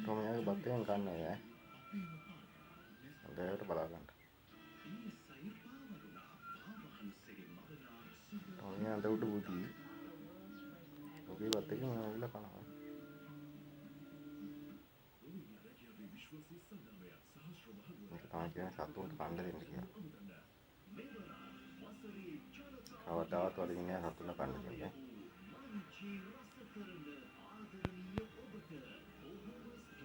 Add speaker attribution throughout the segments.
Speaker 1: ටොමියාගේ බත් එකෙන් කන්නේ ඈ. හොඳට බලා ගන්න. ටොමියා අඳ උඩ බුදි. ඔගේ බත් එකෙන් ඇවිල්ලා කනවා. මේක තමයි කියන්නේ සතුන්ට කන්න දෙන්න කියලා. කවදාවත් වරදින්නේ නැහැ සතුන්ට කන්න දෙන්නේ.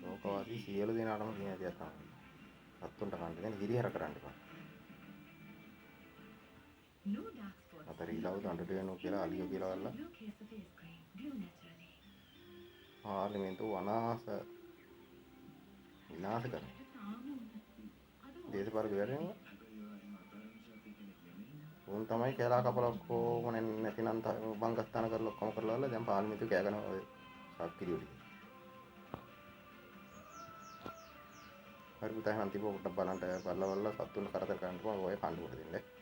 Speaker 1: ලෝකවාසී සියලු දෙනාටම කියන දෙයක් තමයි. සත්තුන්ට කන්න දෙන්න හිරිහැර කරන්න එපා. අත රීලව් දඬුට වෙනු කියලා අලියෝ කියලා වල්ලා පාර්ලිමේන්තුව වනාස විනාශ කරනවා. දේශපාලක වැරෙනවා. උන් තමයි කැලා කපලා ඔක්කොම නැතිනම් බංගස්ථාන කරලා ඔක්කොම කරලා වල්ලා දැන් පාර්ලිමේන්තුව කෑ ගහනවා ඔය සක්කිරියෝ ටික. හරි පුතා, එහෙනම් තිබ්බ පොඩ්ඩක් බලන්න, බලලා බලලා සත්තුන්ට කරදර කරන්න එපා. ඔය කන්න කොට දෙන්න.